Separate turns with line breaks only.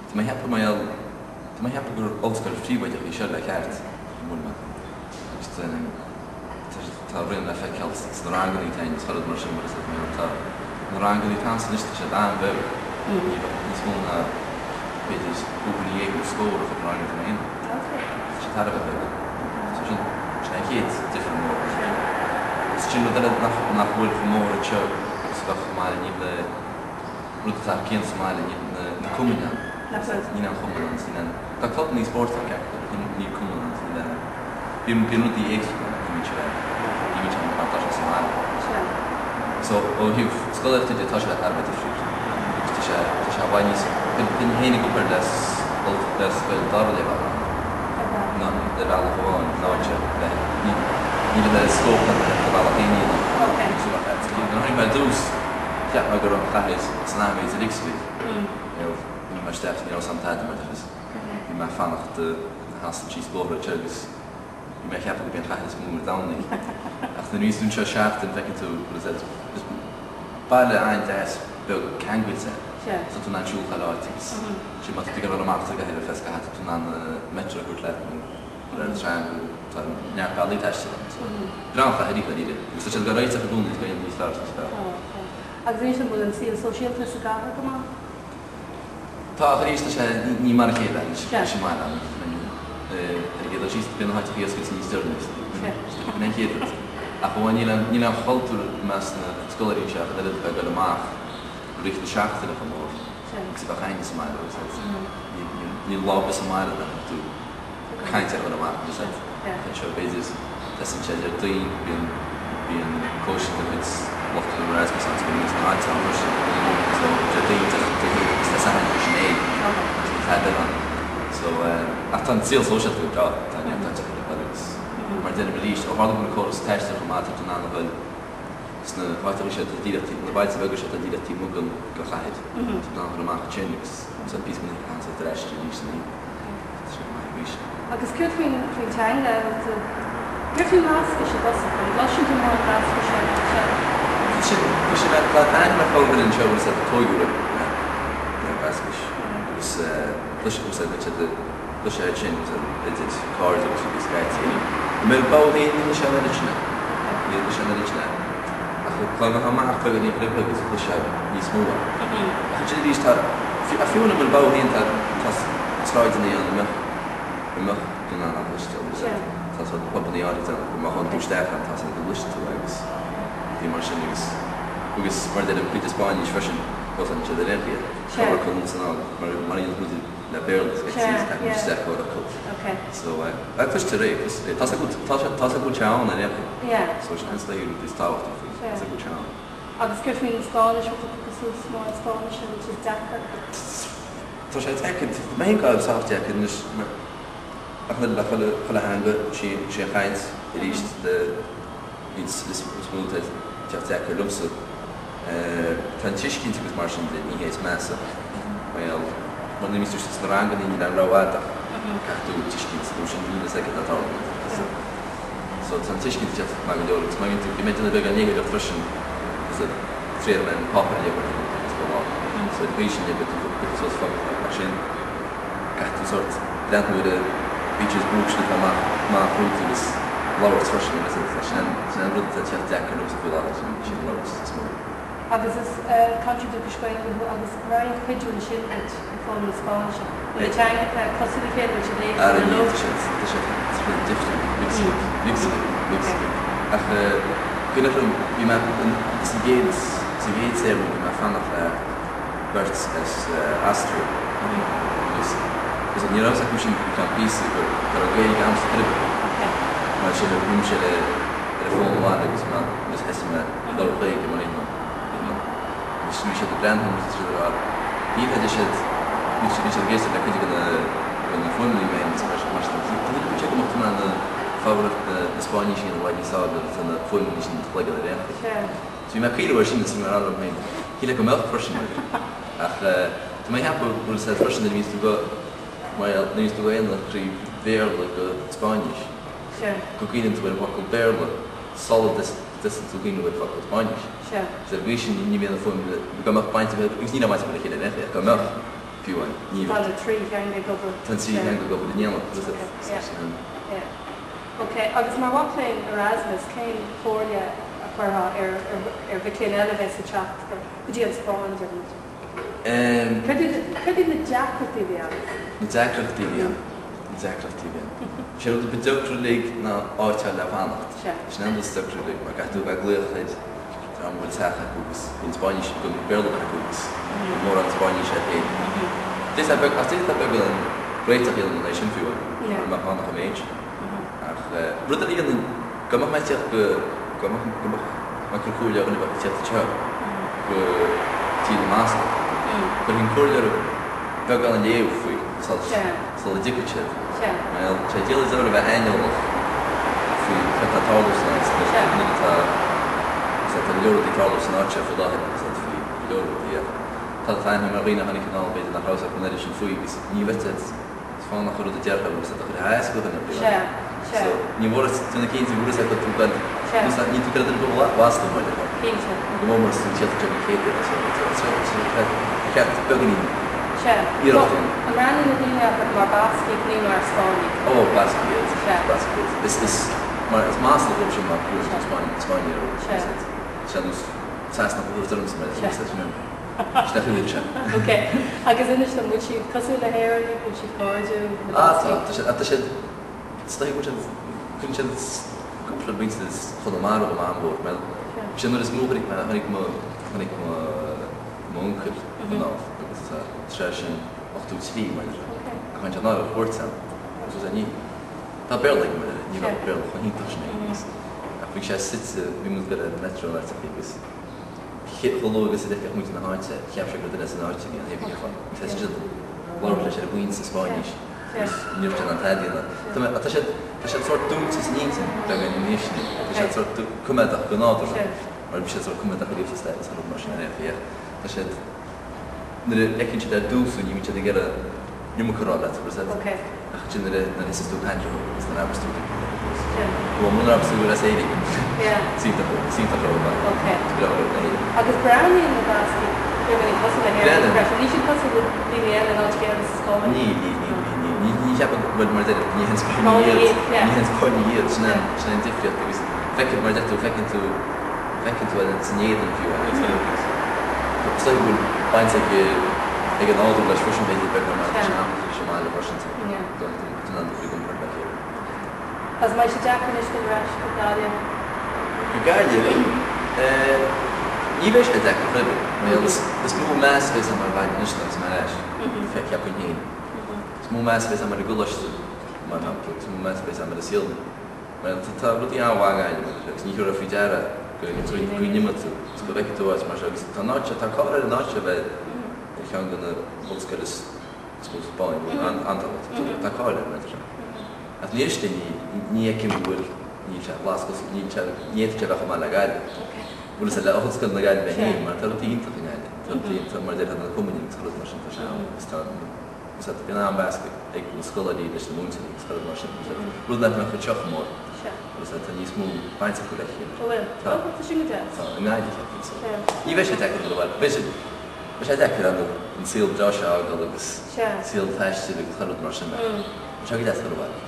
Tá mé a cheapadh mar gheall, tá mé a cheapadh gur ollscoil phríobháideach í seo le ceart, an bhfuil mé? Agus tá, tá rian le feiceáil sna ranganna atá ann agus chuile rud mar sin mar is mar gheall tá na ranganna atá ann anois tá siad an-bheag, ní bheadh níos mó ná b'fhéidir cúig dhuine nó scór a chuid ranganna atá ann. Tá siad thar a bheith beag. So sin, sin an chéad difear mór. Agus sin rud eile nach, nach bhfuil chomh mór anseo agus a bheadh sa mbaile, níl na, rud atá céanna sa mbaile, níl na cumainn ann.
Nach bhfuil?
Níl aon chumann ann, níl aon, tá clubanna spóirt ann ceart go leor, níl cumann ann, níl aon, bíonn, bíonn rudaí éagsúla ann, ní bhíonn sé, ní bhíonn sé mar atá sé sa mbaile.
Sea.
So, ó thaobh scolaíochta de, tá sé thar a bheith difriúil agus tá sé, tá sé i bhfad níos, bheinn féin ag obair le, le scoil dara leibhéal ann, ná ar bhealach amháin, ná anseo, le, níl, níl an oiread scóip ann do bhealach aon ní.
Ok.
So, nuair a tháinig mé ar dtús, Cheap mé go raibh an chathair san athmhéid uilig sa bhith. Bhí mé isteach, ní raibh 's a'm tada mar is bhí mé ag fanacht i hostel síos bóthar anseo agus bhí mé ag ceapadh gurb í an chathair is mó ar domhan í. Ach nuair a bhíonns tú anseo seachtain feiceann tú go bhfuil is baile an-deas beag ceangailte é. So tú in ann siúl chuile áit agus sin má tá tú ag dul amach sa gcathair ar feadh scaithimh tá tú in ann metro a thabhairt leat nó dul ar an tram nó tá neart bealaí taistil ann. So breá an chathair í dháiríre. Agus tá siad ag réiteach i gcónaí is ag éirí níos fearr is níos fearr.
Tá, tá. Agus anois an bhfuil an saol sóisialta sa gcathair go maith?
Tá, ach arís tá sé, ní mar a chéile leis an mbaile ann. Ar an gcéad dul síos, bíonn na háiteacha oscailte níos deireanaí, sin an chéad rud. Ach amháin níl an, níl an chultúr i measc na scoláirí anseo ach an oiread a bheith ag dul amach i rith na seachtaine chomh mór agus a bheadh éinne sa mbaile agus níl lá ar bith sa mbaile nach mbeadh tú ag caint ar dhul amach agus anseo b'fhéidir teastaíonn sé Déardaoin bíonn bíonn cóisir de chuid lucht an Erasmus ann so bíonn na háite ann freisin so Déardaoin Dé Dé hAoine agus Dé Sathairn agus sin é agus níl tada eile ann so ach tá an saol sóisialta go breá tá neart áiteacha le dhul agus mar a deirim arís ó tharla go bhfuil an córas taistil chomh maith tá tú in ann a dhul sna háiteacha seo atá díreach taobh na bailte beaga seo atá díreach taobh amuigh den chathair tá tú in ann a dhul amach ansin agus so píosa minic a thagann ar ais arís san oíche. Tá sé go maith arís.
Agus céard faoin faoin teanga? Céard faoin mBascais i dtosach? An gcloiseann tú mórán Bascaise anseo?
Sin, tá sé, tá aithne ar chorrdhuine anseo bhfuil siad tógtha le le Bascais agus cloiseann tú siad siad cloiseann siad sin idir cairde agus rudaí scaití. I mBilbao féin ní chloisfeá an oiread sin é. Ní chloisfeá an oiread sin é. Ach dá mbeifeá amach beagáinín roimhe agus chloisfeá níos mó é. Ach ansin arís tá, ach fiú i mBilbao féin tá tá sráideanna ann a mbeadh a mbeadh tú in ann a chloisteáil agus tá sórt pubanna áirid ann go mbeadh tú isteach ann tá a fhios agat go gcloisfidh tú é agus rudaí mar sin agus agus mar a deirim cuid de Spáinnis freisin úsáideann siad ar aon chaoi é corrfhocal ann is anall mar mar a dhéanann muid le Béarla is caithfidh muid isteach corrfhocal so eh cloistear é tá a fhios agat tá a fhios agat go bhfuil sé ann ar aon chaoi so sin is dóigh rud is tábhachtaí faoi tá a fhios agat go bhfuil sé ann.
Agus céard faoin Spáinnis, bhfuil tú piocadh suas mórán Spáinnise, bhfuil sé deacair?
Tá sé deacair, tá mé ag gabháil sách deacair anois mar ach le chuile theanga sí an chaint arís le is mó atá ag teacht deacair liomsa. Tá an tuiscint agus mar sin de ní hé is measa mar gheall mar nuair a bhíonns tú sna ranganna níl aon rogha agat ach caithfidh tú tuiscint nó sin níl a fhios agat atá tarlaithe. So tá an tuiscint ag teacht maith go leor agus má bhíonn tú, bhí mé ag déanamh beagán léitheoireacht freisin agus triail mé an páipéar a léamh ar an chuile lá. So ar an gcaoi sin beidh tú beidh tú sórt fágtha mar sin caithfidh tú sórt breathnú ar an features brúigh sin atá amach amach romhat agus labhairt freisin agus sin an sin an rud atá ag teacht deacair liomsa faoi láthair sin sin an labhairt is mó.
Agus is cainteoir dúchais Gaeilge thú agus raibh aon chuidiú ansin duit ag foghlaim na Spáinnise? Bhfuil na teangacha cosúil le chéile, bhfuil siad éagsúil
Ara níl, tá siad, tá siad, tá siad difriúil, big, big, big, ach cuimhneach liom, bhí mé sa gcéad, sa gcéad téarma bhí mé ag fanacht le beirt as Austria agus agus ní raibh a fhios acu sin go ceann píosa go go raibh Gaeilge a'msa ar chor ar bith. Mar sin bhí mise ar ar an bhfón abhaile agus mé agus thosaigh mé ag labhairt Gaeilge mar aon leo. Agus bhí siad ag breathnú orm agus bhí siad ag rá, shílfeá siad, bhí siad ag éisteacht le cuid de na de na fuaimeanna mé agus mar mar sin de. Tá sé go mbeadh tú in ann foghraíocht na na Spáinníse a dhéanamh i bhfad níos fearr nuair atá na fuaimeanna sin i do chloigeann ar aon chaoi. So bhí mé ag caoineadh air sin agus bhí mé ag rá liom féin, shílfeá go mbeadh freisin ach tá mé ag ceapadh go bhfuil said freisin nuair a bhíonns tú go mar nuair a bhíonns tú ag déanamh trí Bhéarla go Spáinnis go gcuimhníonn tú ar an bhfocal Béarla sula dtosaíonn tú ag cuimhneamh ar focal Spáinnis.
Sea.
So ar an gcaoi sin ní bhíonn an fuaim, go mbeadh baint acu, agus níl aon bhaint acu le chéile ar aon chaoi, ach go mbeadh. fiú amháin. Ní
Tá na theanga ag obair.
Tá an theanga ag obair in éineacht.
Yeah. Ok, agus mar mhac léinn Erasmus, cén chomhairle a chuirfeá ar ar mhic léinn eile a bheas ag teacht go dtí an Spáinn, deir muid? Cad iad na deacrachtaí a bhí ann?
Na deacrachtaí a bhí ann. Na deacrachtaí a bhí ann. Sé rud a ba deacra uilig ná áit a fháil le fanacht. Sin an rud is deacra uilig, mar caithfidh tú a bheith ag glaoch ar dream a bhfuil teach acu agus bhfuil Spáinnis, go bhfuil Béarla acu agus mórán Spáinnise air féin. D'fhéadfá beag, ach d'fhéadfá beagán réiteach a dhéanamh an é sin fiú, mura mbeadh ann ach an méid sin. Ach rud eile a dhéanann, go mbeadh mé ag tíocht go, go mbeadh, go mbeadh mé ag cur comhairle ar dhuine a bheadh ag tíocht anseo go Tír na mBascach, chuirfinn comhairle orthu beagán a léamh faoi sula dtiocfaidh siad. Mar gheall, tá sé diabhal deacair a bheith aineolach faoi cad tá ag tarlú san áit nuair atá, tá go leor rudaí ag tarlú san áit seo faoi láthair agus faoi go leor rudaí ach tá aithne agam ar dhaoine a tháinig anall b'fhéidir nach raibh a fhios acu an oiread sin faoi agus ní bheadh siad Is fánach an rud a déarfá agus é do chur thar scoth an oibre.
Sea, sea.
So, ní bhfuair duine cinnte, ní bhfuair sé go tú gan,
Sea.
ní tú gan duine go bhfasta mar déarfá.
Cinnte.
Go mór mór is tú tíocht anseo don chéad uair, so, so, so, ba cheart beagáinín
Sea.
iarracht a dhéanamh.
An mbreathnaíonn na daoine ort mar Bascaigh nó mar Spáinnigh?
Ó, Bascaigh iad.
Sea.
Bascaigh iad. Is, is, mar, is masla dóibh sin mar cuireann tú Spáinn, Spáinnigh orthu.
Sea.
Sea, nós Sasanach a thabhairt ormsa mar
Sea.
sin. Sin é an sé.
Ok. Agus inis dom, bhfuil siad cosúil le hÉireannaigh, bhfuil siad cairdiúil, na
Ah, tá.
Bascaigh?
Tá siad, tá siad, is dóigh go bhfuil siad, cuireann siad cúpla muintir Chonamara go maith mór. Mar sin nuair is mó chonaic mé, chonaic mo, chonaic mo, m'uncail anall agus tá sé sin 83 mar deir.
Ok.
Ach tháinig sé anall ar chuairt ann. Agus ní, tá Béarla aige mar deir, ní raibh Béarla chomh hiontach sin aige agus, ach bhí sé suite, bhí muid ag dul ar an metro in áit éicint agus, Chomh luath agus a d'fheicfeadh muid na háite, cheap sé gur duine as an áit a bhí ann, thaobh thiar. Bhí sé siad ag labhairt leis ar an bpointe sa Spáinnis agus ní raibh sé in ann tada a dhéanamh. Tá mé, tá siad, tá siad sórt dúinte san intinn beagáinín anois, tá siad sórt coimeádach go nádúrtha, mar bhí siad sórt coimeádach ariamh sa States nó rud mar sin ar aon chaoi ach tá siad, nuair a fheiceann siad ar dtús thú ní bhíonn siad ag iarraidh an iomarca a rá leat, bhfuil a fhios agat. Ach ansin nuair a nuair a thosaíos tú ag caint leo agus nuair a abraios tú go bhfuil munar abraios tú gur as Éirinn is iontach is iontach leo ar fad. Is breá leo Éirinn.
Agus breathnaíonn na Bascaigh beagáinín cosúil le hÉireannaigh freisin. Níl siad cosúil le daoine eile in áit chéanna sa Spáinn.
Níl, níl, níl, níl, níl, ní cheapaim go bhfuil mar a deirim, ní hé an Spáinnigh iad, ní hé an Spáinnigh iad, sin an, sin an difríocht agus feiceann, mar a deir tú, feiceann tú, feiceann tú san éadan fiú agus is dóigh go bhfuil baint ag ag an nádúr leis freisin b'fhéidir beagán mar tá sé an-fhuar sa mbaile freisin so don don an difríocht iompair le chéile.
Agus an mbeidh sé deacair anois dul ar ais go Gaillimh?
Go Gaillimh? Ní bheidh sé deacair chor ar bith. Mar gheall is is mó meas a bheas agam ar Ghaillimh anois ná agus mé ar ais, ceapaim féin. Is mó meas a bheas agam ar an gcoláiste mar shampla, is mó meas a bheas agam ar an saol. Mar tá rudaí an-mhaith i nGaillimh agus ní thabharfá faoi deara go n-imeoidh tú is go bhfeicfidh tú áit mar seo agus tá an áit seo, tá cáil ar an áit seo a bheith ar cheann de na hollscoil is mó sa Spáinn, an-tábhachtach, tá cáil air mar seo. Ach anois ní, ní fheicim go bhfuil, níl sé glas cosúil, níl sé, ní fhéadfadh sé a bheith chomh maith le Gaillimh. Bhfuil fhios agat, le Ollscoil na Gaillimhe féin mar tá rudaí iontacha i nGaillimh, tá rudaí, tá mar a déarfá na cumainn agus rudaí mar sin, tá sé ann agus tá, Is ea, bíonn an-mheas ag na scoláirí leis na múinteoirí agus chuile rud mar sin. Rud nach mbeadh anseo chomh mór. Agus tá níos mó baint acu le chéile.
Ó bhfuil?
Tá.
Ó, tá sin go deas.
Tá, i nGaillimh, cheapfainn so. Ní bheidh sé deacair dul abhaile. Beidh sé, beidh sé deacair ar ndóigh an saol breá seo a fhágáil agus saol taistil agus chuile rud mar sin ach beidh sé go deas dul abhaile.